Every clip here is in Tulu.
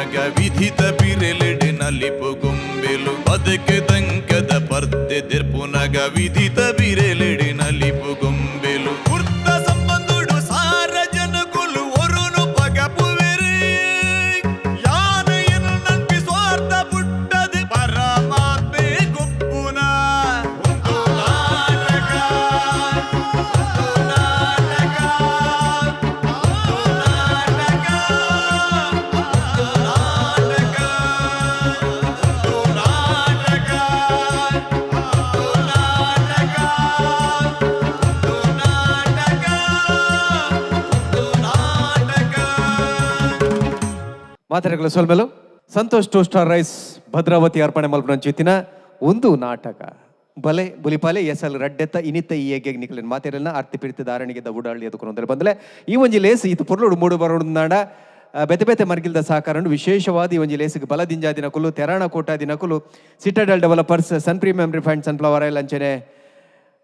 ದೆರ್ಪುನಗ ವಿಧಿತ ಬಿರೆಲೆಡೆ ನಲಿಪು ಗೊಂಬೆಲು. ಬದುಕು ದಂಕದ ಪರ್ದೆ ದೆರ್ಪುನಗ ವಿಧಿತ ಬಿರೆಲೆಡೆ ನಲಿಪು ಗೊಂಬೆಲು. ಕುರ್ತ ಸಂಬಂಧುಡು ಸಾರ ಜನಕುಲು ಒರುನು ಪಗಪುವೆರು. ಯಾನ ಎನ್ನಂಪಿ ಸ್ವಾರ್ಥ ಪುಟ್ಟದು ಪರಮಾತ್ಮೆ ಗೊಪ್ಪುನ. ಒಂದು ನಾಟಕ, ಒಂದು ನಾಟಕ, ಒಂದು ನಾಟಕ, ಒಂದು ನಾಟಕ, ಒಂದು ನಾಟಕ, ಒಂದು ನಾಟಕ, ಒಂದು ನಾಟಕ, ಒಂದು ನಾಟಕ. ಮಾತಾಡಗಳ ಸೊಲ್ಮೆಲು. Santosh two star rice Bhadravati ಅರ್ಪಣೆ ಮಲ್ಪನಂಚಿತ್ತಿನ ಒಂದು ನಾಟಕ ಬಲೆ ಬುಲಿಪಾಲೆ ಎಸಲ್ ರಡ್ಡೆತ್ತ ಇನಿತ್ತ ಈ ಏಗೆ ನಿಕಲಿನ ಮಾತೆರೆಲ್ನ ಅರ್ತಿ ಪಿರ್ತಿ ಧಾರಣಿಗೆ ಉಡಾಳಿ ಎದುಕೊಂಡು ಬಂದಲೆ ಈ ಒಂಜಿ ಲೇಸ್ ಇತ್ತು ಪೊರ್ಲುಡು ಮೂಡು ಬರೋಡು. ಬೇತೆ ಬೇತೆ ಮರ್ಗಿಲ್ದ ಸಹಕಾರ, ವಿಶೇಷವಾದ ಈ ಒಂಜಿ ಲೇಸಿಗೆ ಬಲ ದಿಂಜಾ ದಿನಕುಲು ತೆರಾಣ Kota ದಿನಕುಲು Citadel developers, Sun Premium refined sunflower oil ಅಂಚನೆ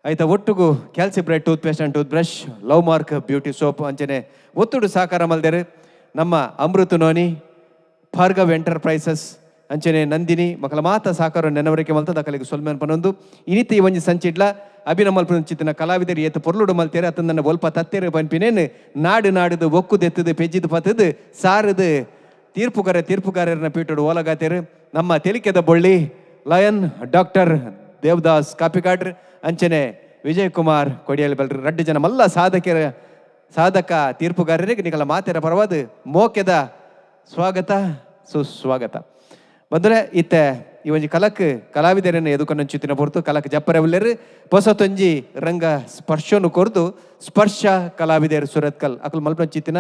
ಆಯ್ತಾ ಒಟ್ಟುಗು ಕ್ಯಾಲ್ಸಿ bright tooth paste and tooth brush, love mark beauty soap ಅಂಚನೆ ಒತ್ತುಡು ಸಹಕಾರ ಮಲ್ದೇರು ನಮ್ಮ ಅಮೃತ ನೋನಿ, ಭಾರ್ಗವ್ ಎಂಟರ್ಪ್ರೈಸಸ್ ಅಂಚನೆ ನಂದಿನಿ ಮಕ್ಕಳ ಮಾತ ಸಹಕಾರ ನೆನವರಿಕೆ ಮಲ್ತದ ಅಕಲಿಗೆ ಸೊಲ್ಮೆನ್ ಪನೊಂದು. ಇನಿತ ಈ ಒಂಜಿ ಸಂಚಿಡ್ಲ ಅಭಿನಯ ಮಲ್ಪುನಂಚಿತ್ತಿನ ಕಲಾವಿದರು ಏತ್ ಪೊರ್ಲುಡು ಮಲ್ತೇರೆ ಅತ್ತಂದನ್ನ ಒಲ್ಪ ತತ್ತೇರು ಪನ್ಪಿನೇನು ನಾಡು ನಾಡುದು ಒಕ್ಕುದೆತ್ತದು ಪೆಜ್ಜಿದು ಪತ್ತದು ಸಾರದು ತೀರ್ಪುಗಾರ ತೀರ್ಪುಗಾರರನ್ನ ಪೀಠೋಡು ಓಲಗಾತೇರು ನಮ್ಮ ತೆಲಿಕೆದ ಬೊಳ್ಳಿ ಲಯನ್ ಡಾಕ್ಟರ್ ದೇವದಾಸ್ ಕಾಪಿಕಾಡ್ರ್ ಅಂಚನೆ ವಿಜಯ್ ಕುಮಾರ್ ಕೊಡಿಯಲ್ ಬಲ್ರು ರಡ್ಡು ಜನ ಮಲ್ಲ ಸಾಧಕರ ಸಾಧಕ ತೀರ್ಪುಗಾರರಿಗೆ ನಿಕಲ ಮಾತೆರ ಪರವಾದ ಮೋಕೆದ ಸ್ವಾಗತ, ಸುಸ್ವಾಗತ. ಬಂದ್ರೆ ಇತ್ತೆ ಈ ಒಂಜಿ ಕಲಕ್ ಕಲಾವಿದರನ್ನು ಎದುಕೊನಂಚುತ್ತಿನ ಪೊರ್ತು. ಕಲಕ್ ಜಪ್ಪರೆ ಉಲ್ಲೆರ್. ಪೊಸತೊಂಜಿ ರಂಗ ಸ್ಪರ್ಶನು ಕೊರ್ದು ಸ್ಪರ್ಶ ಕಲಾವಿದರ್ ಸುರತ್ಕಲ್ ಅಕುಲು ಮಲ್ಪಂಚಿತ್ತಿನ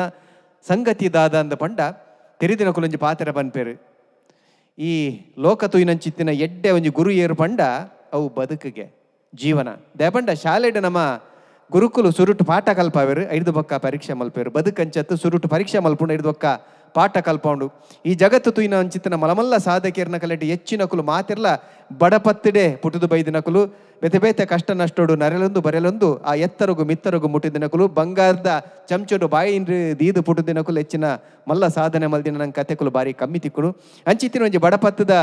ಸಂಗತಿ ದಾದ ಅಂದ ಪಂಡ, ತೆರಿದಿನ ಕುಲೊಂಜಿ ಪಾತೆರ ಪನ್ಪೇರು, ಈ ಲೋಕ ತುಯಿನಂಚಿತ್ತಿನ ಎಡ್ಡೆ ಒಂಜಿ ಗುರು ಏರು ಪಂಡ ಅವು ಬದುಕಿಗೆ ಜೀವನ. ದೇಪಂಡ ಶಾಲೆಡ್ ನಮ್ಮ ಗುರುಕುಲು ಸುರುಟು ಪಾಠ ಕಲ್ಪಾವೇರು, ಐದು ಬೊಕ್ಕ ಪರೀಕ್ಷೆ ಮಲ್ಪೇರು. ಬದುಕಂಚತ್ತು, ಸುರುಟು ಪರೀಕ್ಷೆ ಮಲ್ಪುಂಡು, ಐದು ಬೊಕ್ಕ ಪಾಠ ಕಲ್ಪೌಂಡು. ಈ ಜಗತ್ತು ತುಯಿನ ಅಂಚಿತ್ತಿನ ಮಲಮಲ್ಲ ಸಾಧಕಿಯರ್ನ ಕಲೆಟ್ ಹೆಚ್ಚಿನಕುಲು ಮಾತಿರ್ಲ ಬಡಪತ್ತಿಡೆ ಪುಟುದು ಬೈದಿನಕುಲು. ಬೇತೆ ಬೇತೆ ಕಷ್ಟ ನಷ್ಟೋಡು ನರೆಲೊಂದು ಬರೆಲೊಂದು ಆ ಎತ್ತರಗು ಮಿತ್ತರಗು ಮುಟ್ಟಿದಿನಕುಲು. ಬಂಗಾರದ ಚಮಚೋಡು ಬಾಯಿ ದೀದು ಪುಟುದಿನಕುಲು ಹೆಚ್ಚಿನ ಮಲ್ಲ ಸಾಧನೆ ಮಲ್ದಿನ ನಂಗೆ ಕತೆಕುಲು ಬಾರಿ ಕಮ್ಮಿ ತಿಕ್ಕುಡು. ಅಂಚಿತ್ತಿನ ಒಂಜಿ ಬಡಪತ್ತದ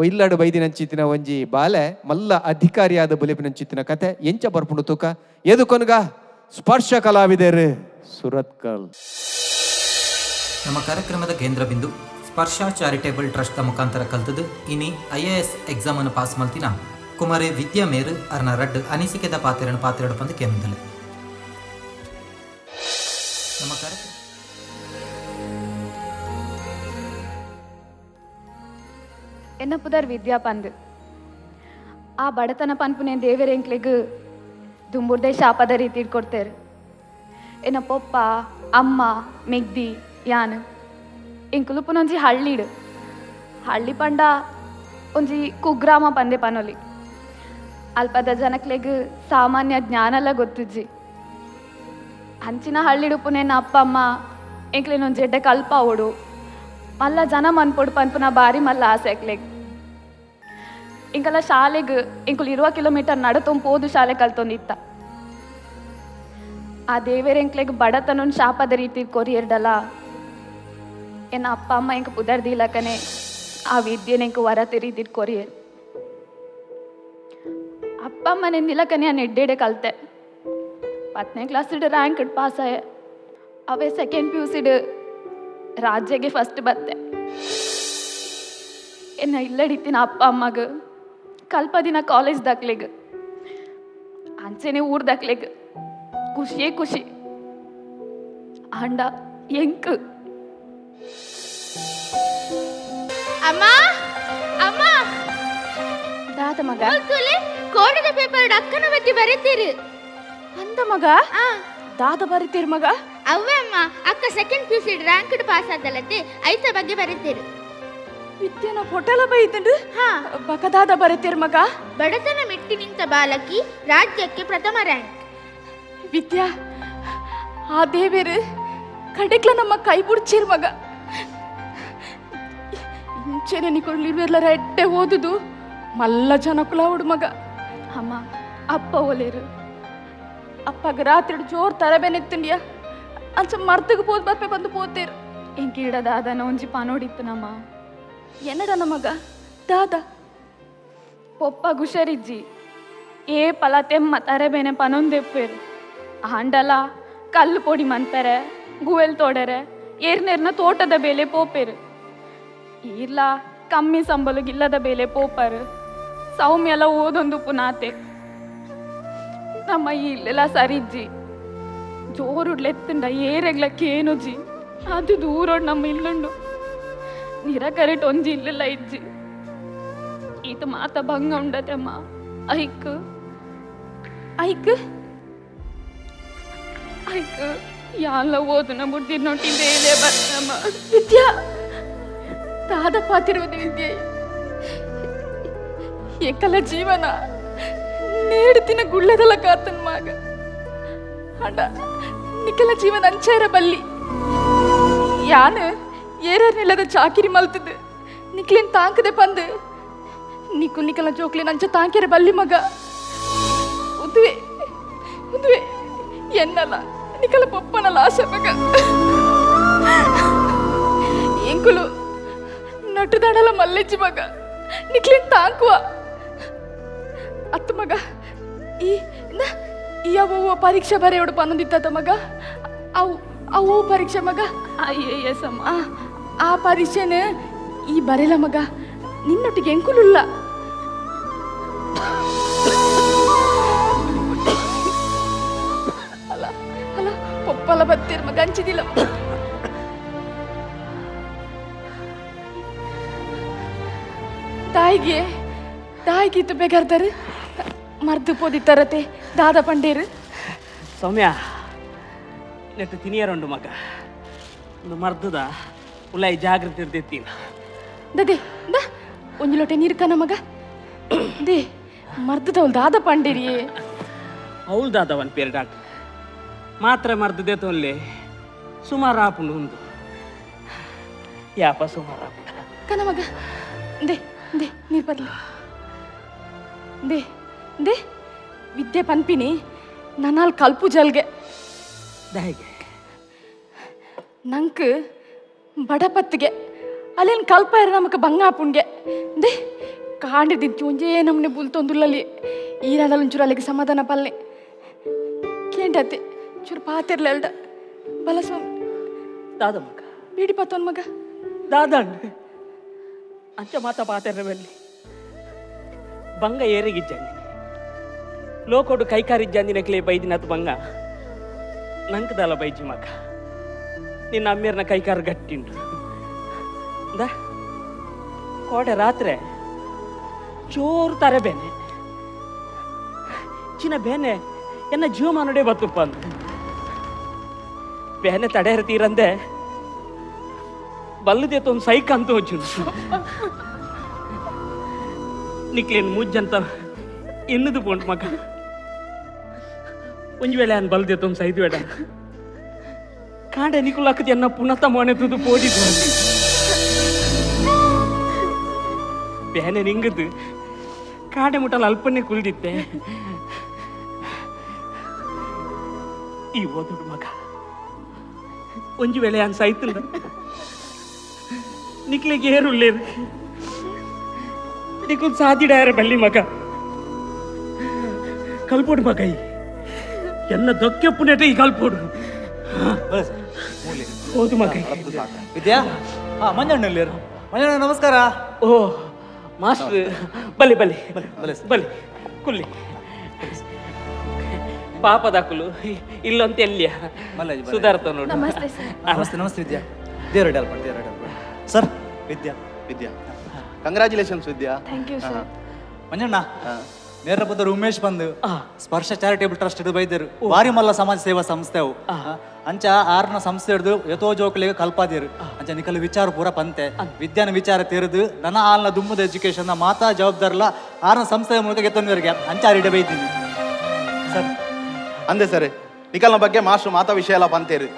ಇಲ್ಲಡು ಬೈದಿನಂಚಿತ್ತಿನ ಒಂಜಿ ಬಾಲೆ ಮಲ್ಲ ಅಧಿಕಾರಿಯಾದ ಬುಲೆಪಿನಂಚಿತ್ತಿನ ಕತೆ ಎಂಚ ಬರ್ಪುಂಡು ತೂಕ. ಎದುಕೊನ್ಗ ಸ್ಪರ್ಶ ಕಲಾವಿದರು ಸುರತ್ಕಲ್. ನಮ್ಮ ಕಾರ್ಯಕ್ರಮದ ಕೇಂದ್ರ ಬಿಂದು ಸ್ಪರ್ಶ ಚಾರಿಟೇಬಲ್ ಟ್ರಸ್ಟ್ ಮುಖಾಂತರ ಕಲ್ತದ್ದು ಇನಿ ಐಎಎಸ್ ಎಕ್ಸಾಮ್ ಅನ್ನು ಪಾಸ್ ಮಲ್ತಿನ ಕುಮಾರಿ ವಿದ್ಯಾ ಮೇರು ಅರ್ನ ರಡ್ಡು ಅನಿಸಿಕೆದ ಪಾತೆರನ್ನು ಪಾತ್ರೆಡು ಪಂದು ಕೇಂದಲೆ. ನಮ್ಮ ಕಾರ್ಯಕ್ರಮ ಎನ್ನ ಪುದರ್ ವಿದ್ಯಾ ಪಂದ್. ಆ ಬಡತನ ಪನ್ಪುನೆ ದೇವೆರೆಂಕ್ಲೆಗ್ ದುಂಬುರ್ದೆ ಶಾಪದ ರೀತಿ ಕೊಡ್ತೇರು. ಎನ್ನ ಪೊಪ್ಪ, ಅಮ್ಮ, ಮೆಗ್ದಿ, ಯಾನ್ ಎಂಕುಲು ಪುನೊಂಜಿ ಹಳ್ಳಿಡ್. ಹಳ್ಳಿ ಪಂಡ ಒಂಜಿ ಕುಗ್ರಾಮ ಪಂದೆ ಪನೊಲಿ. ಅಲ್ಪದ ಜನಕ್ಲೆಗ್ ಸಾಮಾನ್ಯ ಜ್ಞಾನಲ ಗೊತ್ತುಜ್ಜಿ. ಅಂಚಿನ ಹಳ್ಳಿಡುಪ್ಪುನೆನ್ನ ಅಪ್ಪ ಅಮ್ಮ ಎಂಕ್ಲೆನೊಂಜಿ ಎಡ್ಡೆ ಕಲ್ಪಾವೊಡು, ಮಲ್ಲ ಜನ ಮನ್ಪೊಡು ಪನ್ಪುನ ಬಾರಿ ಮಲ್ಲ ಆಸೆ ಅಕ್ಲೆಗ್. ಇಂಕಲ ಶಾಲೆಗ್ ಎಂಕುಲು 20 ಕಿಲೋಮೀಟರ್ ನಡತೊಂದು ಪೋದು ಶಾಲೆ ಕಲ್ತೊಂದಿತ್ತ. ಆ ದೇವೆರ್ ಎಂಕ್ಲೆಗ್ ಬಡತನೊಂದು ಶಾಪದ ರೀತಿ ಕೊರಿಯರ್ಡಲ ಎನ್ನ ಅಪ್ಪ ಅಮ್ಮ ಎಂಕ್ ಪುದರ್ ದೀಲಕನೆ ಆ ವಿದ್ಯೆನ ಎಂಕ್ ವರ ರೀತಿ ಕೊರಿಯರ್. ಅಪ್ಪ ಅಮ್ಮ ನೆಂದಿಲಕನೆ ನಾನು ಎಡ್ಡೆಡೆ ಕಲ್ತೆ. 10ನೇ ಕ್ಲಾಸ್ ರ್ಯಾಂಕ್ ಪಾಸ್ ಆಯೆ. ಅವೇ ಸೆಕೆಂಡ್ ಪಿ ಯು ಸಿಡ್ ರಾಜ್ಯಗೆ ಫಸ್ಟ್ ಬತ್ತೆ. ಎನ್ನ ಇಲ್ಲಡಿತ್ತಿನ ಅಪ್ಪ ಅಮ್ಮಗ, ಕಲ್ಪದಿನ ಕಾಲೇಜ್ ದಾಕ್ಲೆಗ್, ಅಂಚೆನೆ ಊರ್ ದಾಕ್ಲೆಗ್ ಖುಷಿಯೇ ಖುಷಿ. ಅಂಡ ಎಂಕ್ ಅಮ್ಮ, ಅಮ್ಮ! ದಾದ ಮಗ? ತುಲೆ, ಕೋಡದ ಪೇಪರ್ ಅಕ್ಕನ ಬಗ್ಗೆ ಬರೀತೀರಿ. ಅಂದ ಮಗ? ಆ. ದಾದ ಬರೀತೀರ್ ಮಗ? ಅವ್ವೆ ಅಮ್ಮ, ಅಕ್ಕ second P U C rank pass ಆದಲತ್ತೆ, ಐತ ಬಗ್ಗೆ ಬರೀತೀರಿ. ವಿದ್ಯೆನ ಫೋಟೋಲ ಬೈತಂಡು? ಹಾ. ಬಕದಾದ ಬರೀತೀರ್ ಮಗ? ಬಡತನ ಮೆಟ್ಟಿ ನಿಂತ ಬಾಲಕಿ, ರಾಜ್ಯಕ್ಕೆ ಪ್ರಥಮ ರ್ಯಾಂಕ್. ವಿದ್ಯಾ, ಆ ದೇವೇರು ಕಡೆಕ್ಲ ನಮ್ಮ ಕೈ ಬುಡ್ಚಿರ್ ಮಗ. ಇಂಚೆನೆ ನಿಕೊಳ್ಲಿರ್ವೆರ್ಲರ ಎಡ್ಡೆ ಓದುದು ಮಲ್ಲ ಜನಕುಲ ಅವಡು ಮಗ. ಅಮ್ಮ, ಅಪ್ಪ ಒಲೇರು? ಅಪ್ಪಗ ರಾತ್ರಿ ಜೋರ್ ತರಬೇನೆತ್ತುಂಡಿಯ. ಅಂಚ ಮರ್ದಗ್ ಪೋದ್ ಬರ್ಪೆ ಬಂದು ಪೋತೇರು. ಎಂಕೀಡ ದಾದನ ಒಂಜಿ ಪನೋಡಿತ್ತು ನಮ್ಮ. ಎನ್ನಡನ ಮಗ ದಾದ? ಪೊಪ್ಪ ಗುಷರಿಜ್ಜಿ ಏ ಪಲ ತೆಮ್ಮ ತರೆ ಬೇನೆ ಪನೊಂದೆಪ್ಪೇರು. ಆಂಡಲ ಕಲ್ಲು ಪೊಡಿ ಮಂತಾರೆ, ಗುವೆಲ್ ತೋಡರೆ, ಏರ್ನೇರ್ನ ತೋಟದ ಬೇಲೆ ಪೋಪೇರು. ಈರ್ಲ ಕಮ್ಮಿ ಸಂಬಳಗಿಲ್ಲದ ಬೇಲೆ ಪೋಪರು. ಸೌಮ್ಯಲ ಓದೊಂದು ಪುನಾತೆ. ನಮ್ಮ ಇಲ್ಲೆಲ್ಲ ಸರಿಜ್ಜಿ, ಜೋರುಡ್ಲೆತ್ತುಂಡ ಏರೆಗ್ಲ ಕೇನುಜಿ. ಅದು ದೂರೋಡ್ ನಮ್ಮ ಇಲ್ಲುಂಡು ನಿರಕರೆಟ್ ಒಂಜಿ ಇಲ್ಲೆಲ್ಲ ಇಜ್ಜಿ. ಈತ ಮಾತ ಭಂಗ ಉಂಡತೆಮ್ಮ. ಐಕ್ ಐಕ್ ಐಕ್ ಯಾಲ ಓದುನ ಬುಡ್ದಿ ನೊಟ್ಟಿ ಬೇಲೆ ಬರ್ತಮ್ಮ. ವಿದ್ಯಾ, ದಾದ ಪಾತಿರುವುದು ವಿದ್ಯೆ? ಎಂಕಲ ಜೀವನ ನೇಡುತ್ತಿನ ಗುಳ್ಳದಲ ಕಾತನ್ ಮಗ. ಅಂಡ ನಿಕಲ ಜೀವನ ಅಂಚಾರ ಬಲ್ಲಿ. ಯಾನು ಏರರ್ನಿಲ್ಲದ ಚಾಕಿರಿ ಮಲ್ತದ್ದು ನಿಕ್ಲಿನ್ ತಾಂಕದೆ ಪಂದು ನಿಕ್ಕು ನಿಕಲ ಜೋಕ್ಲಿನ ಅಂಚ ತಾಂಕೆರೆ ಬಲ್ಲಿ ಮಗ. ಉದುವೆ ಉದುವೆ ಎನ್ನಲ ನಿಕಲ ಪೊಪ್ಪನಲ ಆಸೆ ಮಗ. ಎಂಕುಲು ನಟುದಾಡಲ ಮಲ್ಲೆಜ್ಜಿ ಮಗ, ನಿಕ್ಲಿನ್ ತಾಂಕುವ ಅತ್ತು ಮಗ. ಈ ಈ ಅವು ಪರೀಕ್ಷೆ ಬರೆಯೋಡು ಪನ್ನೊಂದಿತ್ತ ಮಗ. ಅವು ಅವು ಪರೀಕ್ಷೆ ಮಗ. IAS ಅಮ್ಮ. ಆ ಪರೀಕ್ಷೆನ ಈ ಬರೆಲ ಮಗ, ನಿನ್ನೊಟ್ಟಿಗೆ ಎಂಕುಲುಲ್ಲ. ಅಲ್ಲ ಅಲ್ಲ, ಪೊಪ್ಪಲ ಬತ್ತೀರ್ ಮಗ, ಅಂಚಿದಿಲ್ಲ. ತಾಯಿಗೆ ತಾಯಿಗೆ ಇತ್ತು ಬೇಗಾರ್ದಾರು ಮರ್ದು ಪೋದಿತ್ತಾರತೆ ದಾದ ಪಂಡೇರು. ಸೌಮ್ಯ, ನೆಟ್ಟು ತಿನಿಯರುಂಡು ಮಗ. ಒಂದು ಮರ್ದದ ಉಲಾಯಿ ಜಾಗೃತಿ ಇರ್ದೆತ್ತೀನ. ದದೆ the ಒಂಜಿ ಲೋಟೆ ನೀರು ಕನ ಮಗ. They ಮರ್ದದವಳು ದಾದ ಪಂಡೇರಿಯೇ? ಅವಳು ದಾದವನ್ ಪೇರು ಡಾಕ್ಟರ್ ಮಾತ್ರ ಮರ್ದದೆ ತೊಲ್ಲೆ ಸುಮಾರು ಆಪುಂಡು ಉಂದು ಯಾಪ ಸುಮಾರು ಆಪುಂಡು. ಕನ ಮಗ, they they ನೀರು ಬರ್ಲಿ. They they ವಿದ್ಯೆ ಪನ್ಪಿನಿ ನನ್ನಲ್ಲಿ ಕಲ್ಪು ಜಲ್ಗೆ. ದಾಯಿಗೆ? ನಂಕ್ ಬಡಪತ್ತಿಗೆ ಅಲ್ಲೇನು ಕಲ್ಪ ಇರ ನಮಕ್ ಬಂಗಾಪುಂಗೆ. They ಕಾಂಡಿದ್ದಿತ್ತು ಒಂಜೇ ನಮ್ಮನೆ ಬುಲ್ತೊಂದುಲ್ಲಲ್ಲಿ. ಈ ನಾಡಲ್ಲಿ ಒಂಚೂರು ಅಲ್ಲಿಗೆ ಸಮಾಧಾನ ಪಲ್ಲೆ ಕೇಂಡತ್ತೆ ಚೂರು ಪಾತಿರ್ಲ ಬಲ ಸ್ವಾಮಿ. ದಾದ ಮಗ? ಬೀಡಿ ಪತ್ತೋನ್ ಮಗ. ದಾದಂಡ್ ಅಂಚ ಮಾತ ಪಾತೆರ ಬಲ್ಲಿ. ಬಂಗ ಏರಿಗಿಜ್ಜಂದಿ ಲೋಕೋಡು ಕೈಕಾರಿಜ್ಜಂದಿನಕ್ಲೆ ಬೈದಿನತ್ ಬಂಗ ನಂಕದಲ್ಲ ಬೈಜಿ ಮಗ. ನಿನ್ನ ಅಮ್ಮೇರ್ನ ಕೈಕಾರ ಗಟ್ಟಿಂಡು the ಕೋಡೆ ರಾತ್ರಿ ಜೋರು ತಾರೆ ಬೇನೆ ಚಿನ್ನ ಬೇನೆ ಎನ್ನ ಜೀವಮಾನಡೆ ಬತ್ತುಪ್ಪ ಅಂದ ಬೇನೆ ತಡೆಯರ ತೀರಂದೆ ಬಲ್ಲದೆ ಒಂದು ಸೈಕ್ ಅಂತ ಹೋಚು ನಿಕ್ಲೇನು ಮುಜ್ಜಂತ ಎನ್ನದು ಪೋಂಟ್ ಮಗ. ಒಂಜಿ ವೇಳೆ ಅನ್ ಬಲ್ದೆ ತೊಂದು ಸೈದು ಬೇಡ ಕಾಂಡೆ ನಿಕುಲಾಕತಿ ಎನ್ನ ಪುನಃ ಮನೆ ತುದು ಪೋಡಿದ್ದು ಬೇನೆ ನಿಂಗದು ಕಾಡೆ ಮುಟ್ಟಲ ಅಲ್ಪನೆ ಕುಲ್ದಿತ್ತೆ. ಈ ಓದುಡು ಮಗ, ಒಂಜಿ ವೇಳೆ ಅನ್ ಸೈತುಂಡ ನಿಕ್ಲಿಗೆ ಏರುಲ್ಲೇರು ನಿಕುಲ್ ಸಾದಿಡಾರ ಬಳ್ಳಿ ಮಗ. ಕಲ್ಪೋಡು ಮಗ, ಈ ಎನ್ನ ದೊಕ್ಕೆಪ್ಪು ನೆಟ ಈ ಕಲ್ಪೋಡು ಓದು ಮಗ. ವಿದ್ಯಾ, ಹಾ ಮಂಜಣ್ಣ ಇಲ್ಲಿರು. ಮಂಜಣ್ಣ ನಮಸ್ಕಾರ. ಓ ಮಾಸ್ಟರ್, ಬಲಿ ಬಲಿ ಬಲಿ ಬಲಿ ಕುಲ್ಲಿ ಪಾಪದಾಕುಲು ಇಲ್ಲಂತ ಎಲ್ಲಿಯ ಸುಧಾರ್ತ ನೋಡು. ನಮಸ್ತೆ ಸರ್. ನಮಸ್ತೆ ನಮಸ್ತೆ ವಿದ್ಯಾ. ದೇವರ ಅಲ್ಪ ದೇವರ ಅಲ್ಪ sir. Vidya Vidya, congratulations Vidya. Thank you sir. Manjanna, ನೇರ ಪುತ್ರ ಉಮೇಶ್ ಬಂದು ಸ್ಪರ್ಶ ಚಾರಿಟೇಬಲ್ ಟ್ರಸ್ಟ್ ಹಿಡಿದು ಬೈದರು. ಬಾರಿ ಮಲ್ಲ ಸಮಾಜ ಸೇವಾ ಸಂಸ್ಥೆ ಅವು. ಅಂಚ ಆರ್ನ ಸಂಸ್ಥೆ ಹಿಡಿದು ಯಥೋ ಜೋಕುಲಿಗೆ ಕಲ್ಪಾದಿರು. ಅಂಚ ನಿಕಲ ವಿಚಾರ ಪೂರ ಪಂತೆ ವಿದ್ಯಾನ ವಿಚಾರ ತೆರೆದು ನನ್ನ ಆಲ್ನ ದುಮ್ಮದ ಎಜುಕೇಶನ್ ಮಾತಾ ಜವಾಬ್ದಾರಲ್ಲ ಆರ್ನ ಸಂಸ್ಥೆಯ ಮೂಲಕ ಗೆತ್ತೊಂದವರಿಗೆ ಅಂಚ ಆರಿಡ ಬೈದ್ದೀನಿ ಸರ್. ಅಂದೆ ಸರ್, ನಿಕಲ್ನ ಬಗ್ಗೆ ಮಾಸ್ಟರ್ ಮಾತಾ ವಿಷಯ ಎಲ್ಲ ಪಂತೇರು.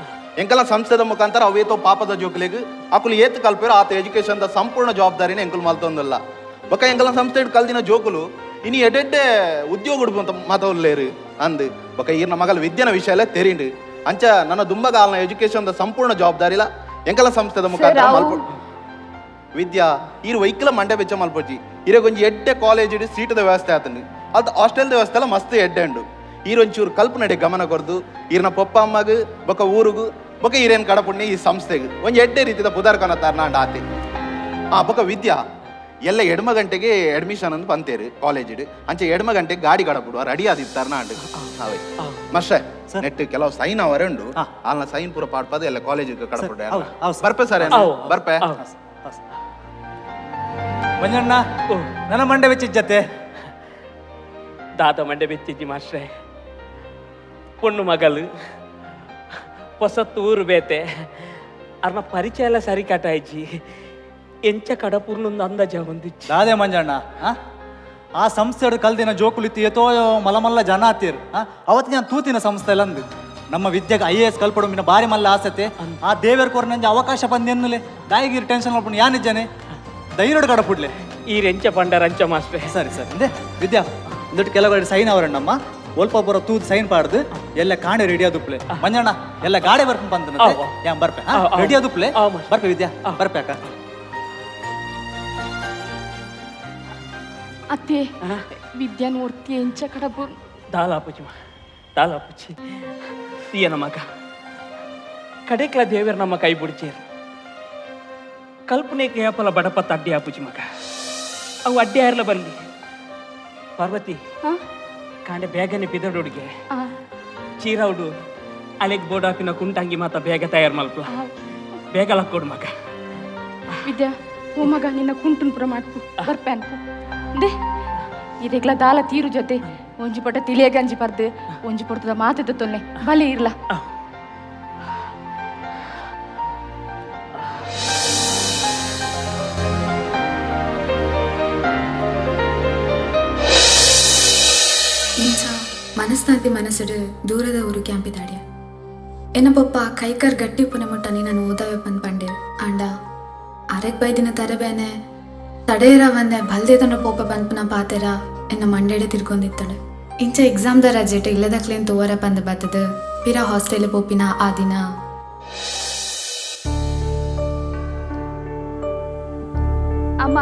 ಎಂಕಲ ಸಂಸ್ಥೆದ ಮುಖಾಂತರ ಅವೇತೋ ಪಾಪದ ಜೋಕುಲಿಗೆ ಅಕುಲು ಏತ್ ಕಲ್ಪೇರು ಆತ ಎಜುಕೇಶನ್ the ಸಂಪೂರ್ಣ ಜವಾಬ್ದಾರಿನ ಎಂಕುಲು ಮಲ್ತೊಂದಲ್ಲ. ಬೊಕ್ಕ ಎಂಕಲ ಸಂಸ್ಥೆ ಕಲ್ದಿನ ಜೋಕುಲು ಇನಿ ಎಡೆಡ್ಡೆ ಉದ್ಯೋಗ ಉಡುಪು ಅಂತ ಮಾತವಲ್ಲೇರು ಅಂದ್. ಬೊಕ್ಕ ಈರ್ನ ಮಗಲ ವಿದ್ಯೆನ ವಿಷಯ ಎಲ್ಲ ತೆರಿಂಡು. ಅಂಚ ನನ್ನ ದುಂಬಗಾಲ್ನ ಎಜುಕೇಶನ್ the ಸಂಪೂರ್ಣ ಜವಾಬ್ದಾರಿಲ ಎಂಕಲ ಸಂಸ್ಥೆದ ಮುಖಾಂತರ ಮಲ್ಪ ವಿದ್ಯಾ ಈರು ವೈಕಲ ಮಂಡೆ ಬೆಚ್ಚ ಮಲ್ಪೊಚ್ಚಿ ಇರೆ ಒಂಜಿ ಎಡ್ಡೆ ಕಾಲೇಜ್ ಸೀಟದ ವ್ಯವಸ್ಥೆ ಆತಂಡು ಅಲ್ತ ಹಾಸ್ಟೆಲ್ದ ವ್ಯವಸ್ಥೆ ಎಲ್ಲ ಮಸ್ತ್ ಎಡ್ಡೆ ಉಂಡು. ಈರೊಂಚೂರು ಕಲ್ಪನೆಡೆ ಗಮನ ಕೊರ್ದು ಈರ್ನ ಪೊಪ್ಪ ಅಮ್ಮಗ್ ಬೊಕ ಊರುಗು ಬೊಕ ಈರೇನ್ ಕಡಪುಣ್ಣಿ ಈ ಸಂಸ್ಥೆಗೆ ಒಂಜಿ ಎಡ್ಡೆ ರೀತಿದ ಪುದಾರ್ ಕನತಾರ್ನ ಅಂಡ ಆತೆ. ಆ ಬೊಕ ವಿದ್ಯಾ ಎಲ್ಲ ಎಡ್ಮ ಗಂಟೆಗೆ ಅಡ್ಮಿಷನ್ ಅಂದ್ ಬಂತೇರು ಕಾಲೇಜ್ ಅಂಚೆ ಎಡ್ಮ ಗಂಟೆಗೆ ಗಾಡಿ ಕಡಪುಡುವ ರೆಡಿ ಆದಿತ್ತಾರ್ನ ಅಂಡು. ಅವೇ ಮಸ್ಟೆ ನೆಟ್ ಕೆಲವು ಸೈನ್ ಅವರೇ ಉಂಡು ಅಲ್ಲ ಸೈನ್ ಪೂರ ಪಾಡ್ಪದ ಎಲ್ಲ ಕಾಲೇಜ್ ಕಡಪುಡ. ಬರ್ಪೆ ಸರ್, ಬರ್ಪೆ. ಮಂಜಣ್ಣ ನನ್ನ ಮಂಡೆ ಬೆಚ್ಚಿಜ್ಜತೆ. ದಾದ ಮಂಡೆ ಬೆಚ್ಚಿಜ್ಜಿ ಮಾಸ್ಟ್ರೆ. ಪೊಣ್ಣು ಮಗಲು ಹೊಸತ್ತು ಊರು ಬೇತೆ ಅರ್ನ ಪರಿಚಯ ಎಲ್ಲ ಸರಿ ಕಟಾಯ್ಜಿ ಎಂಚ ಕಡಪೂರ್ನೊಂದು ಅಂದಾಜ ಒಂದಿಚ್ಚಿ. ದಾದೆ ಮಂಜಣ್ಣ ಆ ಸಂಸ್ಥೆ ಕಲ್ದಿನ ಜೋಕುಲಿತ್ತು ಏತೋ ಮಲಮಲ್ಲ ಜನ ಆತೀರ್. ಅವತ್ತು ನಾನು ತೂತಿನ ಸಂಸ್ಥೆ ಅಂದು ನಮ್ಮ ವಿದ್ಯೆಗೆ IAS ಕಲ್ಪಡು ಮಿನ ಬಾರಿ ಮಲ್ಲ ಆಸತೆ. ಆ ದೇವರ ಕೋರ್ ನಂಜೆ ಅವಕಾಶ ಬಂದು ಎನ್ನುಲೆ ದಾಯಿಗಿರಿ ಟೆನ್ಷನ್ ಮಾಡ್ಕೊಂಡು ಯಾನಿಜ್ಜಾನೆ ಧೈರ್ಯಡು ಕಡಪುಡ್ಲೆ. ಈ ರೆಂಚ ಪಂಡ ರಂಚ ಮಾಸ್ಟ್ರೆ. ಸರಿ ಸರಿ ಅಂದೆ ವಿದ್ಯಾ ಒಂದಿಟ್ಟು ಕೆಲವು ಸೈನ್ ಅವರಣ್ಣಮ್ಮ ಒಲ್ಪ ಬರೋ ತೂದ್ ಸೈನ್ ಪಾಡ್ದು ಎಲ್ಲ ಕಾಣೆ ರೆಡಿ ಆದುಪ್ಲೆ. ಮಂಜಣ್ಣ ಎಲ್ಲ ಗಾಡೆ ಬರ್ಪು ಬಂದ ಯಾನ್ ಬರ್ಪೆ ರೆಡಿ ಆದುಪ್ಲೆ. ಬರ್ಪೆ ವಿದ್ಯಾ, ಬರ್ಪೆ ಅಕ್ಕ. ಅತ್ತೆ ವಿದ್ಯಾ ನೋಡ್ತಿ ಎಂಚ ಕಡಬು ದಾಲಾಪುಚಿ ದಾಲಾಪುಚಿ ತೀಯನ ಮಗ ಕಡೆಕ್ಲ ದೇವರು ನಮ್ಮ ಕೈ ಬುಡ್ಚೇರು ಕಲ್ಪನೆ ಕೇಪಲ ಬಡಪತ್ತ ಅಡ್ಡಿ ಆಪುಚಿ ಮಗ ಅವು ಅಡ್ಡಿ ಆರ್ಲ ಬಲ್ಲಿ. ಪಾರ್ವತಿ ಕಾಂಡೆ ಬೇಗನೆ ಬಿದಡುಡಿಗೆ ಚೀರೌಡು ಅಲೆಗ್ ಬೋರ್ಡ್ ಹಾಕಿನ ಕುಂಟಂಗಿ ಮಾತ ಬೇಗ ತಯಾರು ಮಲ್ಪ ಬೇಗ ಲಕ್ಕೋಡು ಮಗ. ವಿದ್ಯಾ ಓ ಮಗ ನಿನ್ನ ಕುಂಟುನ್ ಪುರ ಮಾಡ್ಪು ಬರ್ಪೆ ಅನ್ಪು they ಇದೆಗ್ಲ ದಾಲ ತೀರು ಜೊತೆ ಒಂಜಿ ಪಟ ತಿಳಿಯ ಗಂಜಿ ಪರ್ದು ಒಂಜಿ ಪೊರ್ತದ ಮಾತೆದ ತೊಲ್ಲೆ ಬಲೆ ಇರ್ಲ. ಇಂಚ ಮನಸ್ತಾಂತಿ ಮನಸ್ಸುಡು ದೂರದ ಊರು ಕ್ಯಾಂಪಿದಾಡ್ಯ ಎನ್ನ ಪೊಪ್ಪ ಕೈಕರ್ ಗಟ್ಟಿ ಪುನೆ ಮುಟ್ಟ ನೀನನ್ನು ಓದಾವೆ ಪಂದ್ ಪಂಡೇರ್ ಆಂಡ ಅರೆಗ್ ಬೈದಿನ ತರಬೇನೆ ತಡೆಯರ ಬಂದೆ ಬಲ್ದೆ ತನ್ನ ಪೋಪ ಪನ್ಪುನ ಪಾತೆರ ಎನ್ನ ಮಂಡೆಡೆ ತಿರ್ಗೊಂದಿತ್ತಳು. ಇಂಚ ಎಕ್ಸಾಮ್ the ರಜೆಟ್ ಇಲ್ಲದಕ್ಲೇನ್ ತೋವರ ಪಂದ್ ಬತ್ತದ ಪಿರ ಹಾಸ್ಟೆಲ್ ಪೋಪಿನ ಆ ದಿನ. ಅಮ್ಮ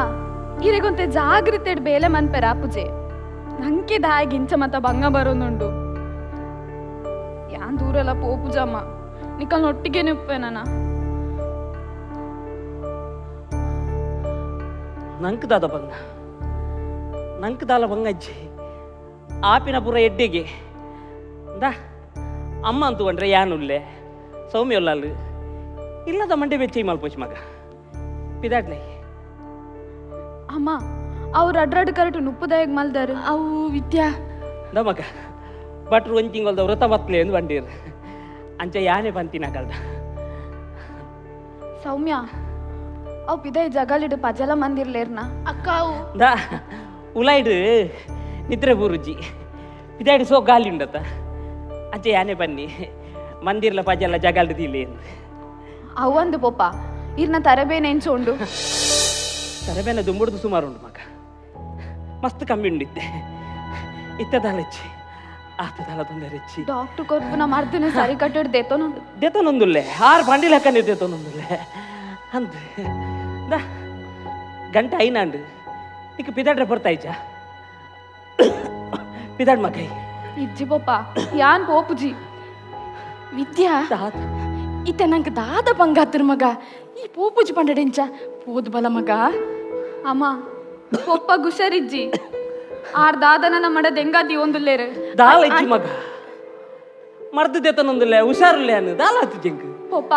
ಇರೆಗೊಂತೆ ಜಾಗ್ರತೆ ಬೇಲೆ ಮನ್ಪೆರ ಪೂಜೆ ನಂಗೆ ದಾಯ ಗಿಂಚ ಮತ್ತ ಬಂಗ ಬರೋನುಂಡು ಯಾನ್ ದೂರೆಲ್ಲ ಪೋಪುಜಮ್ಮ ನಿಕಲ್ ಒಟ್ಟಿಗೆ ನಿಪ್ಪೆ ನಾನ. ನಂಕ್ ದಾದ ಬಂಗ ನಂಕ್ ದಾಲ ಬಂಗಜ್ಜಿ ಆಪಿನ ಪುರ ಎಡ್ಡೆಗೆ ದಾ ಅಮ್ಮ ಅಂತುಕೊಂಡ್ರೆ ಯಾನುಲ್ಲೆ ಸೌಮ್ಯ ಉಲ್ಲಲ್ಲು ಇಲ್ಲದ ಮಂಡೆ ಬೆಚ್ಚಿ ಮಲ್ಪೋಚ್ ಮಗ ಪಿದಾಡ್ಲೆ. ಅಮ್ಮ ಅವ್ರು ಅಡ್ರಡ್ ಕರೆಟು ನುಪ್ಪುದಾಯಗ್ ಮಲ್ದಾರು ಅವು ವಿದ್ಯಾ the ಮಗ ಭಟ್ರು ಒಂಜಿ ತಿಂಗೊಲ್ದ ವ್ರತ ಬತ್ಲೆ ಎಂದು ಬಂಡೀರ್ ಅಂಚ ಯಾನೆ ಬಂತಿನ ಕಲ್ದ. ಸೌಮ್ಯ ಅವು ಪಿದೈ ಜಗಲಿಡು ಪಜಲ ಮಂದಿರ್ಲೇರ್ನ ಅಕ್ಕ ಅವು ದಾ ಉಲಾಯ್ಡು ನಿದ್ರೆ ಬೂರುಜಿ ಪಿದಾಯ್ಡು ಸೋ ಗಾಲಿ ಉಂಡತ ಅಂಚ ಯಾನೆ ಬನ್ನಿ ಮಂದಿರ್ಲ ಪಜಲ ಜಗಲ್ಡು ದಿಲೆ ಎಂದು. ಅವಂದು ಪೊಪ್ಪ ಇರ್ನ ತರಬೇನೆ ಎಂಚ ಉಂಡು. ತರಬೇನೆ ದುಂಬುಡ್ದು ಸುಮಾರು ಉಂಡು ಮಗ ಮಸ್ತ್ ಕಮ್ಮಿ ಉಂಡಿತ್ತೆ ಇತ್ತದಾಲಚ್ಚಿ ಆತದಾಲ ತೊಂದರೆ ಹೆಚ್ಚಿ. ಡಾಕ್ಟರ್ ಕೊರ್ಪುನ ಮರ್ದನ ಸರಿ ಕಟ್ಟಡ್ ದೇತೋನು ದೇತನೊಂದುಲ್ಲೆ ಆರು ಬಂಡಿಲ್ ಹಾಕನೆ ದೇತನೊಂದುಲ್ಲೆ ಅಂದ್ ದಾ ಗಂಟೆ ಐನಾಂಡು ಇಕ್ಕ ಪಿದಾಡ್ರೆ ಬರ್ತಾಯ್ಚಾ ಪಿದಾಡ್ ಮಕೈ. ಇಜ್ಜಿ ಪೊಪ್ಪ ಯಾನ್ ಪೋಪುಜಿ. ವಿದ್ಯಾ ಇತ್ತೆ ನಂಗೆ ದಾದ ಬಂಗಾತ್ರ ಮಗ ಈ ಪೋಪುಜಿ ಪಂಡಡೆಂಚ ಪೋದು ಬಲ ಮಗ. ಅಮ್ಮ ಪೊಪ್ಪ ಗುಷರಿಜ್ಜಿ ಆರ್ ದಾದನ ನಮ್ಮ ದೆಂಗಾದಿ ಒಂದುಲ್ಲೇರು ದಾಲ ಇಜ್ಜಿ ಮಗ ಮರ್ದು ದೇತನೊಂದುಲ್ಲೆ ಹುಷಾರುಲ್ಲೆ ಅನ್ನು ದಾಲ ಆತು ಜಂಕ್. ಪೊಪ್ಪ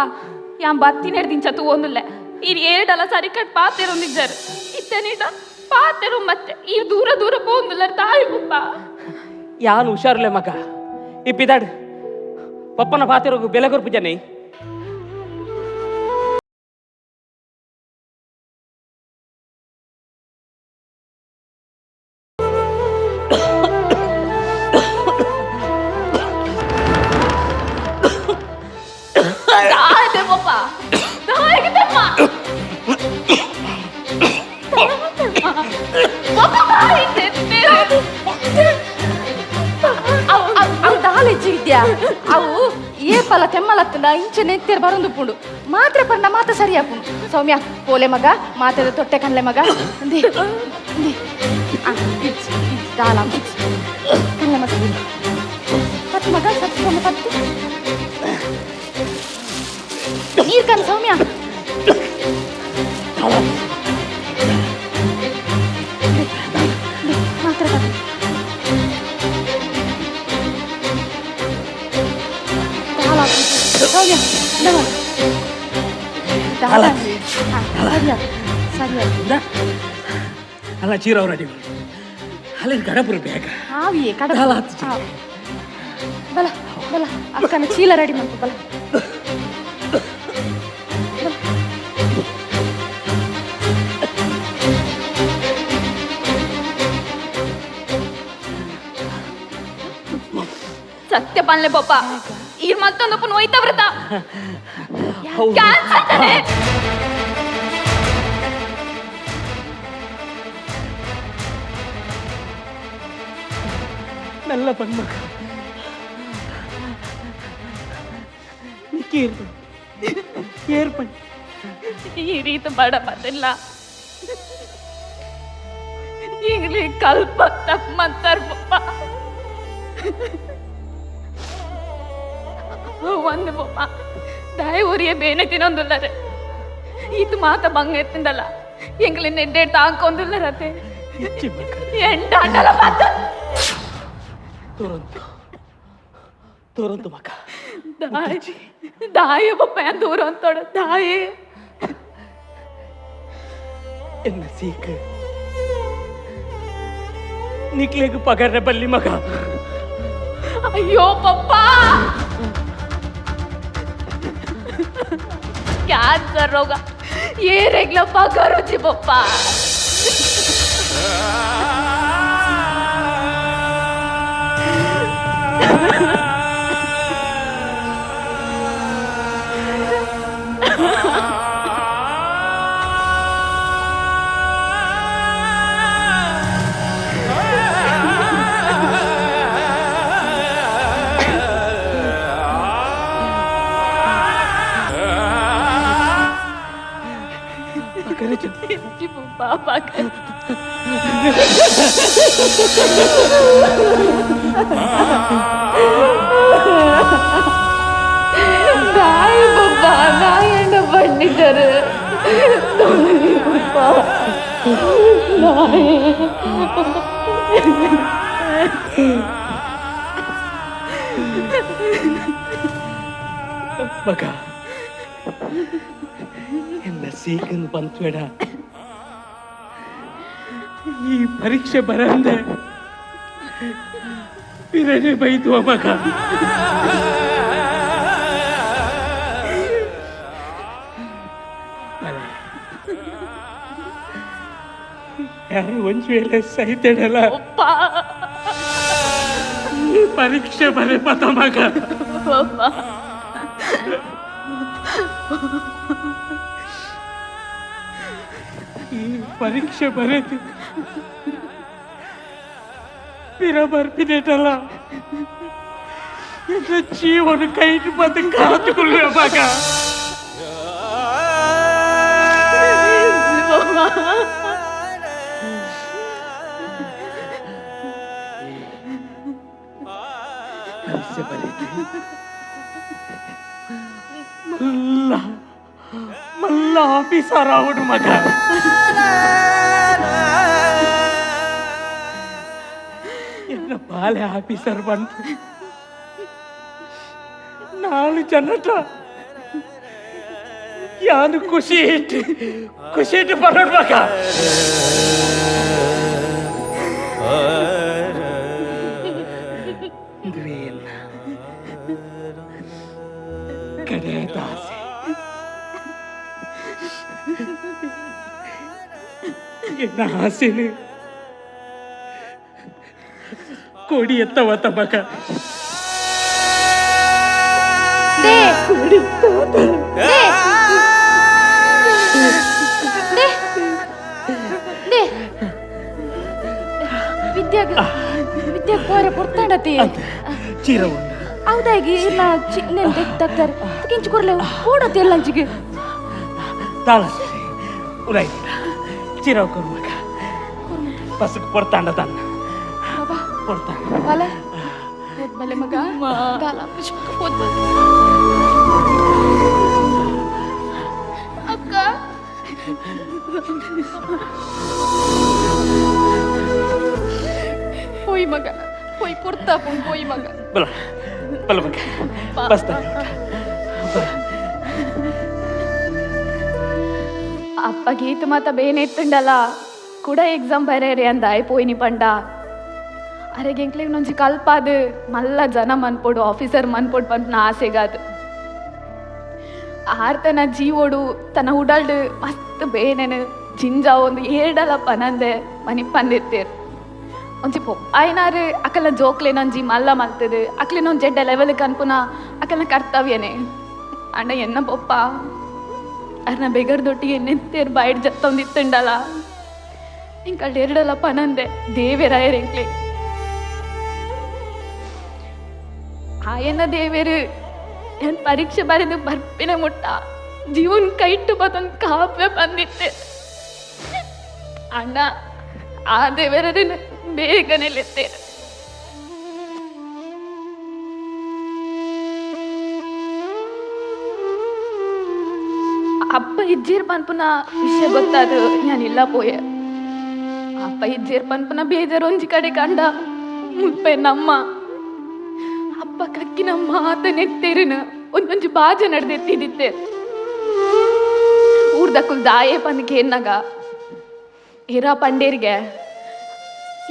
ಯಾನ್ ಬತ್ತಿನೆಡ್ದಿಂಚ ತೂ ಒಂದುಲ್ಲೆ ಈ ಏಡಲ ಸರಿ ಕಟ್ ಪಾತೆರೊಂದಿಜ್ಜಾರು ಇತ್ತನೇಟ ಪಾತೆರು ಮತ್ತೆ ಈ ದೂರ ದೂರ ಪೋಂದುಲ್ಲ ತಾಯಿ ಪೊಪ್ಪ. ಯಾನು ಹುಷಾರುಲ್ಲೆ ಮಗ ಈ ಪಿದಾಡ್ ಪಪ್ಪನ ಪಾತೆರೋಗು ಬೆಲೆ ಕೊರ್ಪು ಜನ. ಅವು ದಾಲ ಇಜ್ಜಿ ವಿದ್ಯಾ. ಅವು ಏಪಲ ತೆಮ್ಮಲತ್ತಂಡ ಇಂಚೆ ನೆತ್ತೇರ್ ಬರೊಂದುಪ್ಪುಂಡು ಮಾತ್ರೆ ಪಂಡ ಮಾತ ಸರಿ ಆಪುಂಡು ಸೌಮ್ಯ ಪೋಲೆ ಮಗ ಮಾತೆದ ತೊಟ್ಟೆ ಕನ್ಲೆ ಮಗ ಇಂದೆ ಇಂದೆ ಆ ಇಚ್ ಇಚ್ ದಾಲ ಇಚ್ ಕನ್ಲೆ ಮಗ ಪತ್ತು ಮಗ ಸತ್ತು ಪತ್ತು ನೀರ್ ಕನ್ ಸೌಮ್ಯ ಮಾತ್ರ ಸೌಮ್ಯ ಅಲ್ಲ ಚೀರವ್ರ ಅಲ್ಲಿ ಗಡಪುರ ಬೇಗ ಆವಿಯೇ ಕಡ ಬಲ ಬಲ ಅಕ್ಕನ ಚೀಲ ರೆಡಿ ಮಾಡ್ಕೊ ಬಲ. ಸತ್ಯ ಪನ್ಲೆ ಪಪ್ಪ ಈ ಮತ್ತೊಂದು ನೋಯ್ತಾ ವ್ರತ ಕ್ಯಾನ್ಸರ್ ತಾನೆ. ಮೆಲ್ಲ ಬಂದ್ಮಗ ನಿಕ್ಕೇರ್ಪಣಿ ಏರ್ಪಣಿ ಈ ರೀತಿ ಬಡ ಬದಿಲ್ಲ ಈಗಲೇ ಕಲ್ಪ ತಪ್ಪಂತಾರ ಪಪ್ಪ. ಒಂದು ಪಪ್ಪ ದಾಯ ಊರಿಯ ಬೇನೆ ತಿನ್ನೊಂದುಲ್ಲರೆ ಇದು ಮಾತ ಬಂಗ ಎತ್ತಿಂದಲ್ಲ ಎಂಗ್ಲಿ ನೆಡ್ಡೆ ತಾಂಕೊಂದುಲ್ಲರತೆ ಎಂಟಾಂಡಲ ಮಾತ ತುರಂತು ತುರಂತು ಮಗ. ದಾಯ ದಾಯ ಪಪ್ಪ ದೂರ ಅಂತೋಡ ದಾಯೆ ಎನ್ನ ಸೀಕ್ ನಿಕ್ಲೆಗ್ ಪಗರ್ರೆ ಬಲ್ಲಿ ಮಗ. ಅಯ್ಯೋ ಪಪ್ಪ ಕ್ಯಾನ್ಸರ್ ರೋಗ ಏರೆಗ್ಲ ಪಗರುಚಿ ಪಪ್ಪ. ಪಪ್ಪ ದಾಯ ಪಪ್ಪ ನಾಯಣ್ಣ ಬಂದಿದ್ದಾರೆ ಪಪ್ಪ ಮಗ ಎನ್ನ ಸೀಕನ್ ಬಂತ್ಬೇಡ ಈ ಪರೀಕ್ಷೆ ಬರಂದೆ ಪಿರನೆ ಬೈದುವ ಮಗ. ಯಾರು ಒಂಜ್ ವೇಳೆ ಸಹಿತಡಲ್ಲ ಈ ಪರೀಕ್ಷೆ ಬರೆ ಪತ ಮಗ. ಈ ಪರೀಕ್ಷೆ ಬರೆದು ಪಿರ ಬರ್ಪಿನೇಟಲ್ಲ ಎನ್ನ ಜೀವನ ಕೈಟ್ ಬಂದು ಕಾತುಕೊಳ್ಳುವೆ ಮಗ. ಪರೀಕ್ಷೆ ಬರೀತಿ ಮಲ್ಲ ಮಲ್ಲ ಆಫೀಸರ್ ಆವಡು ಮಗ. ಎನ್ನ ಬಾಲೆ ಆಫೀಸರ್ ಬಂತು ನಾಳು ಜನಟ ಯಾನು ಖುಷಿ ಇಟ್ಟು ಖುಷಿ ಇಟ್ಟು ಬರೋಣ ಮಗ. ಇದುವೇ ಕಡೆಯ ಆಸೆ. ಎನ್ನ ಆಸೆನು ಕೋಡಿ ಎತ್ತವ ತಮಕ. They they they they ವಿದ್ಯಾಗ ವಿದ್ಯಾ ಕೋರೆ ಪೊರ್ತಾಂಡತಿ ಚೀರ ಉಂಡು. ಹೌದಾಗಿ ಇಲ್ಲ ಚಿನ್ನೆ ದಕ್ತಾರೆ ಕಿಂಚು ಕೊರ್ಲೆ ಓಡ ತೆಲ್ಲಂಚಿಗೆ ತಾಳ ಉಲಾಯ್ ಚಿರವ್ ಕೊರ್ಮಕ ಬಸ್ಗೆ ಪೊರ್ತಾಂಡ ತನ್ನ ಬಾಬಾ ಪೊರ್ತಾಂಡ ಬಲೆ ಬಲೆ ಮಗ ದಾಲ ಪುಷ್ಪ ಅಕ್ಕ ಹೋಯ್ ಮಗ ಹೋಯ್ ಪೊರ್ತಾ ಪೋಯ್ ಮಗ ಬಲ ಬಲ ಮಗ ಬಸ್ ಅಪ್ಪ ಗೀತ ಮಾತ ಬೇನೆ ಇತ್ತುಂಡಲ್ಲ ಕೂಡ ಎಕ್ಸಾಮ್ ಬರೇರಿ ಅಂದ ಪೋಯಿನಿ ಪಂಡ. ಅರೆ ಎಂಕ್ಲೆಗ್ ನೊಂಜಿ ಕಲ್ಪಾದು ಮಲ್ಲ ಜನ ಮನ್ಪೊಡು ಆಫೀಸರ್ ಮನ್ಪೊಡು ಪನ್ಪುನ ಆಸೆಗಾದು. ಆರ್ ತನ್ನ ಜೀವೋಡು ತನ್ನ ಉಡಲ್ಡು ಮಸ್ತ್ ಬೇನೆನು ಜಿಂಜಾ ಒಂದು ಏಡಲ ಪನಂದೆ ಮನಿಪಂದಿತ್ತೇರು. ಒಂಜಿ ಪೊಪ್ಪಾಯಿನಾರು ಅಕಲ್ನ ಜೋಕ್ಲೆನೊಂಜಿ ಮಲ್ಲ ಮಲ್ತದು ಅಕ್ಲೆನೊಂಜಿ ಎಡ್ಡೆ ಲೆವೆಲ್ ಕನ್ಪುನ ಅಕಲ್ನ ಕರ್ತವ್ಯನೇ. ಅಣ್ಣ ಎನ್ನ ಪೊಪ್ಪ ಅರ್ನ ಬೆಗರ್ ದೊಟ್ಟಿಗೆ ನೆತ್ತೇರು ಬಾಯಿಡ್ ಜತ್ತೊಂದಿತ್ತುಂಡಲ ಇಂಕಲ್ಡ್ ಎರಡಲ ಪನಂದೆ ದೇವೆರಾಯರ್ ಎಂಕ್ಲೆ. ಆಯನ ದೇವೇರು ಏನ್ ಪರೀಕ್ಷೆ ಬರೆದು ಬರ್ಪಿನ ಮುಟ್ಟ ಜೀವನ್ ಕೈಟ್ಟು ಬತ್ತೊಂದು ಕಾಪೆ ಬಂದಿತ್ತೆ. ಅಣ್ಣ ಆ ದೇವರನ್ನು ಬೇಗನೆ ಲೆತ್ತೇರು. ಅಪ್ಪ ಇಜ್ಜೀರ್ ಪನ್ಪುನ ವಿಷಯ ಗೊತ್ತಾದು ನಾನಿಲ್ಲ ಪೋಯೆ. ಅಪ್ಪ ಇಜ್ಜೀರ್ ಪನ್ಪುನ ಬೇಜಾರು ಒಂಜಿ ಕಡೆ ಕಂಡ ಮುಲ್ಪೆ ನಮ್ಮ ಅಪ್ಪ ಕಕ್ಕಿನ ಮಾತ ನೆತ್ತೇರಿನ ಒಂದೊಂಜಿ ಬಾಜ ನಡೆದೆತ್ತಿದ್ದಿತ್ತೆ. ಊರ್ದಕ್ಕುಲ್ ದಾಯೆ ಪಂದ್ ಕೇನ್ನಾಗ ಹಿರಾ ಪಂಡೇರಿಗೆ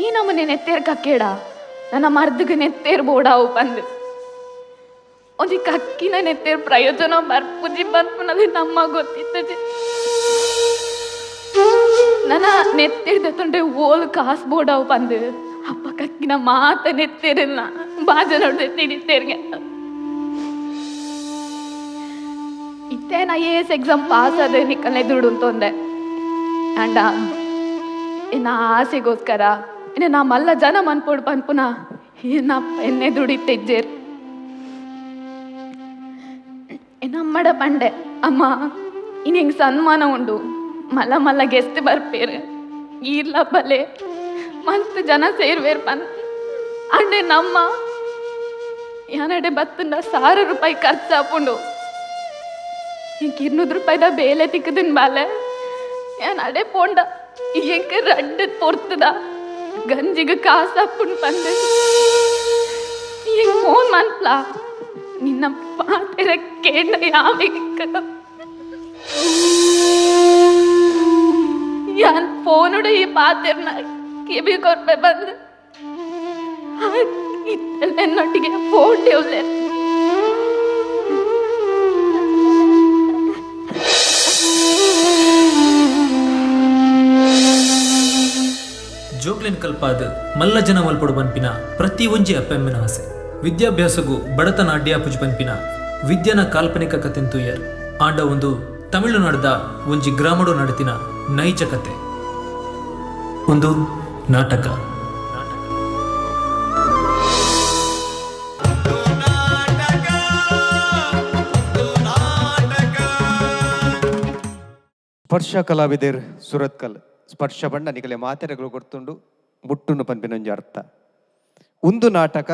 ಈ ನಮ್ಮನೆ ನೆತ್ತೇರ್ ಕಕ್ಕೇಡ ನನ್ನ ಮರ್ದಗ ನೆತ್ತೇರ್ ಬೋಡಾವು ಪಂದ್. ಒಂಜಿ ಕಕ್ಕಿನ ನೆತ್ತೇರ್ ಪ್ರಯೋಜನ ಬರ್ಪುಜಿ ಬರ್ಪುನಲ್ಲಿ ನಮ್ಮ ಗೊತ್ತಿತ್ತಜಿ. ನನ್ನ ನೆತ್ತೇರ್ದ ತೊಂಡೆ ಓಲ್ ಕಾಸು ಬೋಡಾವು ಪಂದ್ ಅಪ್ಪ ಕಕ್ಕಿನ ಮಾತ ನೆತ್ತೇರಲ್ಲ ಬಾಜ ನೋಡ್ದೆ ಇತ್ತೆ ನಾ ಎ ಎಸ್ ಎಕ್ಸಾಮ್ ಪಾಸ್ ಆದ ನಿಕ್ಕಲ್ನೇ ದುಡ್ಡು ಅಂತಂದೆ. ಅಂಡ ಎನ್ನ ಆಸೆಗೋಸ್ಕರ ಇನ್ನು ನಾ ಮಲ್ಲ ಜನ ಮನ್ಪೊಡು ಪನ್ಪುನ ಏನಪ್ಪ ಎನ್ನೆ ದುಡಿತೆಜ್ಜೇರ್. ಎನ್ನಮ್ಮಡ ಪಂಡೆ ಅಮ್ಮ ಇನ್ನು ಹೆಂಗೆ ಸನ್ಮಾನ ಉಂಡು ಮಲ್ಲ ಮಲ್ಲ ಗೆಸ್ಟ್ ಬರ್ಪೇರು ಈರ್ಲ ಬಲೆ ಮಸ್ತ್ ಜನ ಸೇರ್ವೇರ್ ಪನ್. ಅಂಡೆ ನಮ್ಮ ಯಾನಡೆ ಬತ್ತಂಡ 1000 ರೂಪಾಯಿ ಖರ್ಚಾಪುಂಡು ಇಂಕ 200 ರೂಪಾಯಿದ ಬೇಲೆ ತಿಕ್ಕದನ್ ಬಾಲೆ ಯಾನ್ ಅಡೆ ಪೋಂಡ ಎಂಕ ರಡ್ಡು ಪೊರ್ತದ ಗಂಜಿಗೆ ಕಾಸಪ್ಪುಂಡು ಪಂದು ಎಂಗ್ ಫೋನ್ ಮನ್ಪ್ಲಾ ನಿನ್ನ ಪಾತೆರ ಕೇಂಡ ಯಾವೆಕ್ಕ ಯಾನ್ ಫೋನುಡು ಈ ಪಾತೆರ್ನ ಕಿವಿ ಕೊರ್ಪೆ ಬಂದು ಇತ್ತೆಲ್ಲ ಫೋನ್ ದೇವ್ಲೆ. ಜೋಕ್ಲೆನ್ ಕಲ್ಪಾದ ಮಲ್ಲ ಜನ ಮಲ್ಪೊಡು ಪನ್ಪಿನ ಪ್ರತಿ ಒಂಜಿ ಅಪ್ಪೆಮ್ಮೆನ ಆಸೆ. ವಿದ್ಯಾಭ್ಯಾಸಗು ಬಡತನ ಅಡ್ಡಿಯಾಪುಜು ಪನ್ಪಿನ ವಿದ್ಯಾನ ಕಾಲ್ಪನಿಕ ಕತೆಂತುಯರ್ ಆಂಡ ಒಂದು ತಮಿಳುನಾಡ್ದ ಒಂಜಿ ಗ್ರಾಮಡು ನಡತಿನ ನೈಜ ಕತೆ ಒಂದು ನಾಟಕ. ಸ್ಪರ್ಶ ಕಲಾವಿದರ್ ಸುರತ್ಕಲ್ ಸ್ಪರ್ಶ ಬಣ್ಣ ನಿಗಲೆ ಮಾತೆರೆಗಳು ಗೊತ್ತುಂಡು ಮುಟ್ಟುನು ಪನ್ಪಿನೊಂಜಿ ಅರ್ಥ. ಒಂದು ನಾಟಕ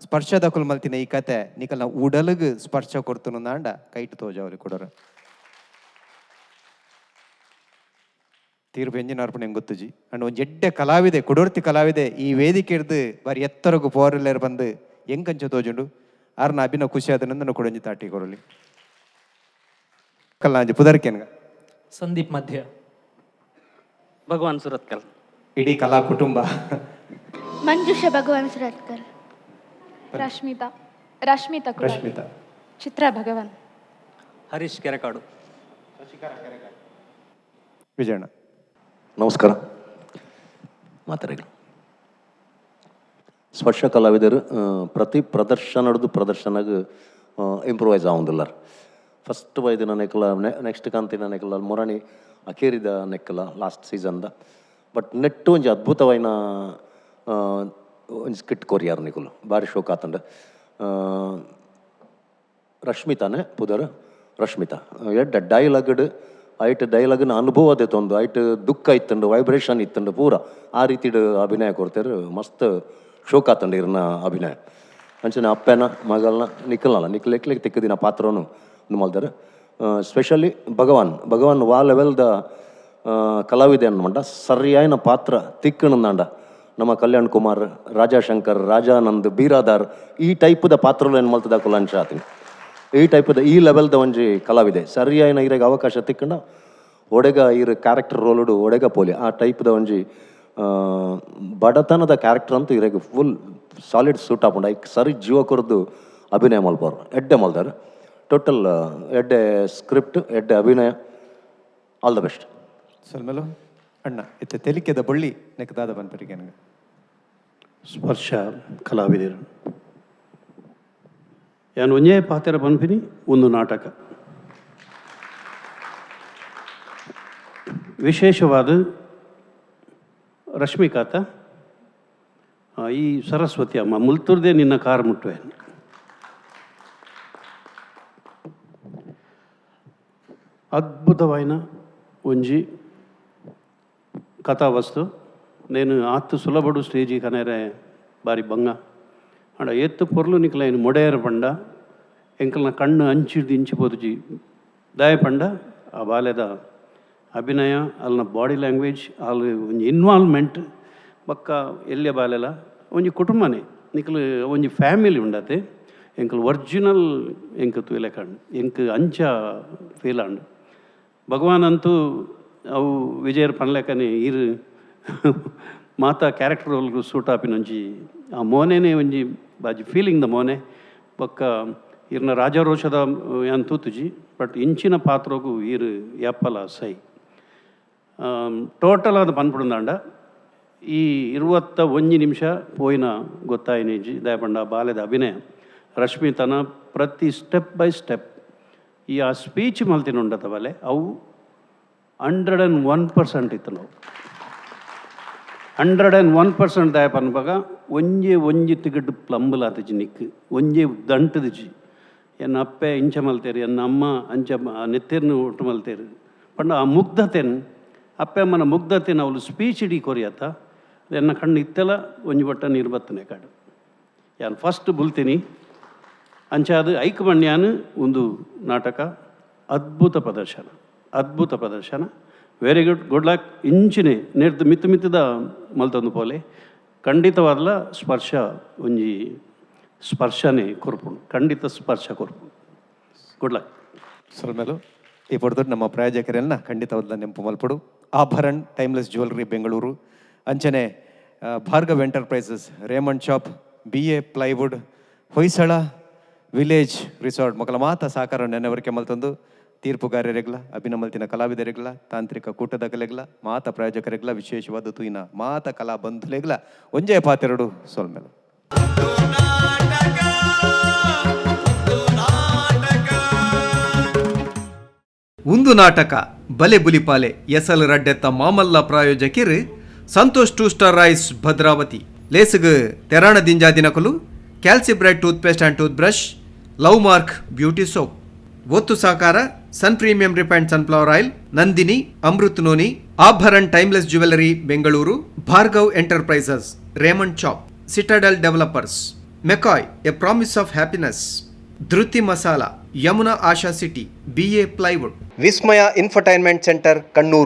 ಸ್ಪರ್ಶದ ಮಲ್ತಿನ ಈ ಕತೆ ನಿಕಲ್ನ ಉಡಲುಗು ಸ್ಪರ್ಶ ಕೊಡ್ತುನು ನಾಂಡ ಕೈಟು ತೋಜಾವಲಿ ಕೊಡೋರ ತೀರ್ಪು ಎಂಜಿನ ಅರ್ಪಣೆ ಗೊತ್ತುಜಿ. ಅಂಡ್ ಒಂಜಿ ಎಡ್ಡೆ ಕಲಾವಿದೆ ಕೊಡೋರ್ತಿ ಕಲಾವಿದೆ ಈ ವೇದಿಕೆ ಹಿಡ್ದು ಬಾರಿ ಎತ್ತರಗು ಪೋರಲ್ಲೇರು ಬಂದು ಎಂಕಂಚ ತೋಜುಂಡು ಆರ್ನ ಅಭಿನ ಖುಷಿ ಆದ ನಂದನ ಕೊಡೊಂಜಿ ತಾಟಿ ಕೊರಲಿ ಕಲ್ಲಾಂಜಿ ಪುದರ್ಕೇನ್ಗ ಸಂದೀಪ್ ಮಧ್ಯ ಭಗವಾನ್ ಸುರತ್ಕಲ್ ಇಡೀ ಕಲಾ ಕುಟುಂಬ ಮಂಜುಷ ಭಗವಾನ್ ಸುರತ್ಕಲ್ ರಶ್ಮಿತಾ ರಶ್ಮಿತಾ ರಶ್ಮಿತಾ ಚಿತ್ರ ಭಗವಾನ್ ಹರೀಶ್ ಕೆರೆಕಾಡು ವಿಜಯಣ್ಣ ನಮಸ್ಕಾರ. ಮಾತಾಡಿ ಸ್ಪರ್ಶ ಕಲಾವಿದರು ಪ್ರತಿ ಪ್ರದರ್ಶನಡ್ದು ಪ್ರದರ್ಶನಗ್ ಇಂಪ್ರೂವೈಸ್ ಆವೊಂದುಲ್ಲಾರ್. ಫಸ್ಟ್ ಬೈದಿನ ನೆಕ್ಕಲ ನೆಕ್ಸ್ಟ್ ಕಾಂತಿನ ನೆಕ್ಕಲ ಮೊರಣಿ ಅಕೇರಿದ ನೆಕ್ಕಲ ಲಾಸ್ಟ್ ಸೀಸನ್ದ ಬಟ್ ನೆಟ್ಟು ಒಂಜಿ ಅದ್ಭುತವಾಯಿನ ಒಂಜಿ ಸ್ಕಿಟ್ ಕೊರಿಯಾರ್ ನಿಕುಲು ಬಾರಿ ಶೋಕ್ ಆತಂಡ. ರಶ್ಮಿತಾನೆ ಪುದರ್ ರಶ್ಮಿತಾ. ಎಡ್ಡೆ ಡೈಲಾಗ್ಡ್ ಐಟ್ ಡೈಲಾಗ್ನ ಅನುಭವ ದೆತೊಂದು ಐಟ್ ದುಃಖ ಇತ್ತುಂಡು, ವೈಬ್ರೇಷನ್ ಇತ್ತುಂಡು ಪೂರ ಆ ರೀತಿಡ್ ಅಭಿನಯ ಕೊಡ್ತೇರು. ಮಸ್ತ್ ಶೋಕ್ ಆತಂಡು ಇರ್ನ ಅಭಿನಯ. ಅಂಚನೆ ಅಪ್ಪೆನ ಮಗಲ್ನ ನಿಕ್ಕಲ್ನಲ್ಲ ನಿಕ್ಲೆಕ್ಲೆಗ್ ತಿಕ್ಕದಿನ ಪಾತ್ರನು ಮಲ್ದಾರೆ. ಸ್ಪೆಷಲಿ ಭಗವಾನ್, ಭಗವಾನ್ ವಾ ಲೆವೆಲ್ದ ಕಲಾವಿದೆ ಅನ್ಮಂಡ ಸರಿಯಾಯಿನ ಪಾತ್ರ ತಿಕ್ಕಣಂದಾಂಡ ನಮ್ಮ ಕಲ್ಯಾಣ್ ಕುಮಾರ್, ರಾಜಾಶಂಕರ್, ರಾಜಾನಂದ್, ಬೀರಾದಾರ್ ಈ ಟೈಪದ ಪಾತ್ರలు ಏನು ಮಲ್ತದ ಅಂಚ ಆತೀನಿ. ಈ ಟೈಪದ ಈ ಲೆವೆಲ್ದ ಒಂಜಿ ಕಲಾವಿದೆ ಸರಿಯಾಯಿನ ಇರೆಗ್ ಅವಕಾಶ ತಿಕ್ಕಂಡ ಒಡೆಗ ಇರ್ ಕ್ಯಾರೆಕ್ಟರ್ ರೋಲುಡು ಒಡೆಗ ಪೋಲಿ ಆ ಟೈಪ್ದ ಒಂಜಿ ಬಡತನದ ಕ್ಯಾರೆಕ್ಟರ್ ಅಂತೂ ಇರೆಗ್ full solid suit ಆಪುಂಡು. ಐಕ್ ಸರಿ ಜೀವ ಕೊರ್ದು ಅಭಿನಯ ಮಲ್ಪರು, ಎಡ್ಡೆ ಮಲ್ದಾರ್. ಟೋಟಲ್ ಎಡ್ಡೆ ಸ್ಕ್ರಿಪ್ಟ್, ಎಡ್ಡೆ ಅಭಿನಯ, all the best. ಸೊಲ್ಮೆಲು ಅಣ್ಣ ಇತ್ತೆ ತೆಲಿಕೆದ ಬಳ್ಳಿ ನೆಕ್ ದಾದ ಪನ್ಪರಿಗೆ ನನಗೆ. ಸ್ಪರ್ಶ ಕಲಾವಿದರು ಯಾನ್ ಒಂಜೇ ಪಾತೆರ ಪನ್ಪಿನಿ ಒಂದು ನಾಟಕ ವಿಶೇಷವಾದ ರಶ್ಮಿಕಾತ ಈ ಸರಸ್ವತಿ ಅಮ್ಮ ಮುಲ್ತುರ್ದೆ ನಿನ್ನ ಕಾರ್ ಮುಟ್ಟುವೆ. ಅದ್ಭುತವಾಯಿನ ಒಂಜಿ ಕಥಾವಸ್ತು. నేను ಆತ್ ಸುಲಭಡು ಸ್ಟೇಜಿ ಕನೆರೆ ಬಾರಿ ಬಂಗ ಆಂಡ ಏತ್ ಪೊರ್ಲು ನಿಕ್ಲೈನ್ ಮೊಡೆಯರ ಪಂಡ ಎಂಕಲ್ನ ಕಣ್ಣು ಅಂಚಿಡ್ದು ಇಂಚಿ ಪೋತುಜಿ ದಾಯ ಪಂಡ ಆ ಬಾಲೆದ ಅಭಿನಯ ಅಲ್ನ ಬಾಡಿ ಲ್ಯಾಂಗ್ವೇಜ್ ಅಲ್ ಒಂಜಿ ಇನ್ವಾಲ್ವ್ಮೆಂಟ್ ಬೊಕ್ಕ ಎಲ್ಯ ಬಾಲೆಲ ಒಂಜಿ ಕುಟುಂಬನೇ ನಿಕ್ಲು ಒಂಜಿ ಫ್ಯಾಮಿಲಿ ಉಂಡತೆ ಎಂಕಲ್ ಒರಿಜಿನಲ್ ಎಂಕ್ ತೂಯಲೆಕಂಡು ಎಂಕ್ ಅಂಚ ಫೀಲ್ ಆಂಡ್. ಭಗವಾನ್ ಅಂತೂ ಅವು ವಿಜಯರ್ ಪನ್ಲೆಕನೆ ಇರು ಮಾತಾ ಕ್ಯಾರೆಕ್ಟರ್ ರೋಲ್ಗು ಸೂಟ್ ಆಪಿನ ಒಂಜಿ ಆ ಮೋನೆನೇ ಒಂಜಿ ಬಾಜಿ ಫೀಲಿಂಗ್ ದ ಮೋನೆ. ಬೊಕ್ಕ ಇರ್ನ ರಾಜಾರೋಷದ ಯಾನ್ ತೂತುಜಿ ಬಟ್ ಇಂಚಿನ ಪಾತ್ರಗೂ ಈರ್ ಯಾಪಲ ಸೈ ಟೋಟಲ್ ಆದ್ ಪನ್ಪುಡುಂದಾಂಡ ಈ 21 ನಿಮಿಷ ಪೋಯಿನ ಗೊತ್ತಾಯಿನೇಜಿ ದಯಪಂಡ ಬಾಲೆದ ಅಭಿನಯ ರಶ್ಮಿತನ ಪ್ರತಿ step by step ಈ ಆ ಸ್ಪೀಚ್ ಮಲ್ತಿನ ಬಲೆ ಅವು 101% ಇತ್ತು. ನಾವು 101% ದಾಯ ಪನ್ಪಗ ಒಂಜೆ ಒಂಜಿ ತಿಗಡ್ ಪ್ಲಂಬುಲಾತಜಿ ನಿಕ್ ಒಂಜೆ ದಂಟದಿಜಿ. ಎನ್ನ ಅಪ್ಪೆ ಇಂಚ ಮಲ್ತೇರು, ಎನ್ನ ಅಮ್ಮ ಅಂಚ ನೆತ್ತೇರ್ನು ಒಟ್ಟು ಮಲ್ತೇರು ಪಂಡ ಆ ಮುಗ್ಧತೆನ್ ಅಪ್ಪೆ ಅಮ್ಮನ ಮುಗ್ಧತೆನ್ ಅವಳು ಸ್ಪೀಚ್ ಇಡೀ ಕೊರಿಯತ್ತ ಎನ್ನ ಕಣ್ಣು ಇತ್ತೆಲ್ಲ ಒಂಜಿ ಬಟ್ಟ ನೀರು ಬತ್ತನೆ ಕಾಡು. ಯಾನ್ ಫಸ್ಟ್ ಬುಲ್ತೀನಿ ಅಂಚಾದ ಐಕಮಣ್ಯಾನ್ ಒಂದು ನಾಟಕ ಅದ್ಭುತ ಪ್ರದರ್ಶನ, ಅದ್ಭುತ ಪ್ರದರ್ಶನ. Very good, good luck. ಇಂಚಿನೆ ನೆರ್ದು ಮಿತ್ತು ಮಿತ್ತದ ಮಲ್ತೊಂದು ಪೋಲೆ ಖಂಡಿತವಾದಲ ಸ್ಪರ್ಶ ಒಂಜಿ ಸ್ಪರ್ಶನೇ ಕೊರ್ಪುಂಡು, ಖಂಡಿತ ಸ್ಪರ್ಶ ಕೊರ್ಪುಂಡು. Good luck. ಸೊಲ್ಮೆಲು ಈ ಪೊರ್ತುಡು ನಮ್ಮ ಪ್ರಾಯೋಜಕರೆಲ್ಲ ಖಂಡಿತವಾದ ನೆಂಪು ಮಲ್ಪಡು. ಆಭರಣ್ ಟೈಮ್ಲೆಸ್ ಜ್ಯುವೆಲ್ರಿ ಬೆಂಗಳೂರು, ಅಂಚನೆ Bhargav enterprises, Raymond shop, BA plywood, Hoysala village resort ಮೊಕಲ ಮಾತ ಸಹಕಾರ ನೆನೆವರಿಕೆ ಮಲ್ತೊಂದು ತೀರ್ಪುಗಾರರಿಗ್ಲ, ಅಭಿನಮಲ್ತಿನ ಕಲಾವಿದರಿಗ್ಲ, ತಾಂತ್ರಿಕ ಕೂಟದಗಲೆಗ್ಲ, ಮಾತ ಪ್ರಾಯೋಜಕರಿಗ್ಲ, ವಿಶೇಷವಾದ ತೂಯಿನ ಮಾತ ಕಲಾ ಬಂಧುಲೆಗ್ಲ ಒಂಜೇ ಪಾತೆರಡು ಸೊಲ್ಮೆಲು. ಒಂದು ನಾಟಕ ಬಲೆ ಬುಲಿಪಾಲೆ ಎಸಲ್ ರಡ್ಡೆತ್ತ ಮಾಮಲ್ಲ ಪ್ರಾಯೋಜಕಿರು Santosh two star rice Bhadravati, ಲೇಸುಗು ತೆರಾಣ ದಿಂಜಾದಿನಕಲು Calcibright toothpaste and tooth brush, love mark beauty soap. ಒತ್ತು ಸಹಕಾರ Sun premium refined sunflower oil, Nandini Amrut noni, Abharan timeless jewellery Bengaluru, Bhargav enterprises, Raymond shop, citadel developers, McCoy a promise of happiness, Dhriti masala, Yamuna Asha city, BA plywood, Vismaya infotainment centre Kannur.